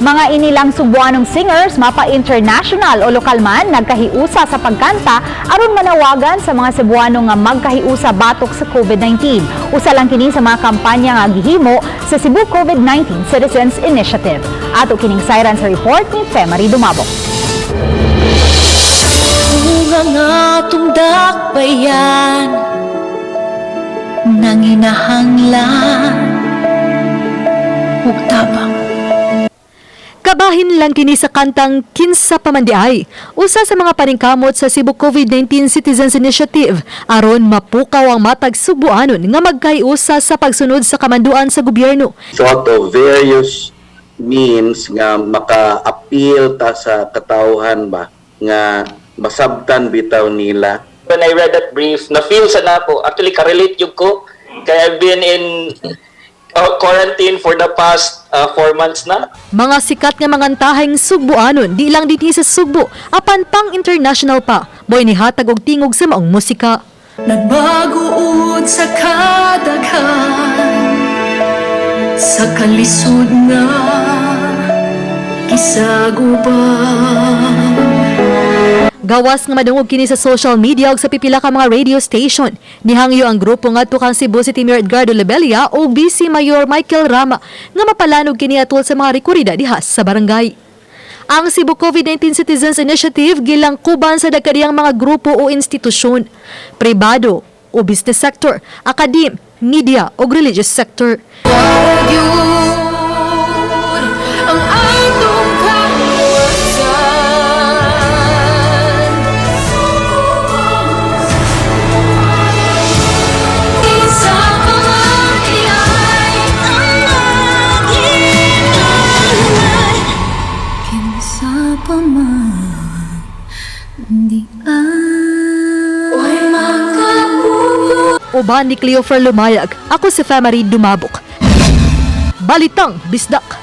Mga inilang Sugbuanong singers, mapa international o lokal man, nagkahiusa sa pagkanta aron manawagan sa mga Cebuano nga magkahiusa batok sa COVID-19. Usa lang kini sa mga kampanya nga gihimo sa Cebu COVID-19 Citizens Initiative. Ato kining sayran sa report ni Femary Dumabok. Kung ang atong dakbayan nanginahanglan ug tabang. Kabahin lang kini sa kantang Kinsa Pa Man Diay, usa sa mga paningkamot sa Cebu COVID-19 Citizens Initiative aron mapukaw ang matag Sugbuanon nga magkahiusa sa pagsunod sa kamanduan sa gobyerno. Thought of various means nga maka-appeal ta sa katawhan ba nga masabtan bitaw nila. When I read that brief, na-feel sa nako. Actually, ka-relate gyud ko. Kay I've been in quarantine for the past 4 months na. Mga sikat nga mangantaheng Sugbuanon di lang dinhi sa Sugbo apan pang international pa, mo'y nihatag og tingog sa maong musika. Nagbago sa kadaghan sa kalisod nga gisaguban. Gawas nga madungog kini sa social media ug sa pipila ka mga radio station. Nihangyo ang grupo ngadto kang Cebu City Mayor Edgardo Lebella o Vice Mayor Michael Rama nga mapalanog kini atol sa mga rekorida diha sa barangay. Ang Cebu COVID-19 Citizens Initiative gilangkuban sa dagkadiyang mga grupo o institusyon, pribado o business sector, academe, media o religious sector. Gyud ang atong kaluwasan. Kinsa pa man diay ang naghinanglay. Kinsa pa man diay. Oy, makapuyo. Uban ni Cleofer Lumayag, ako si Femary Dumabok. Balitang Bisdak.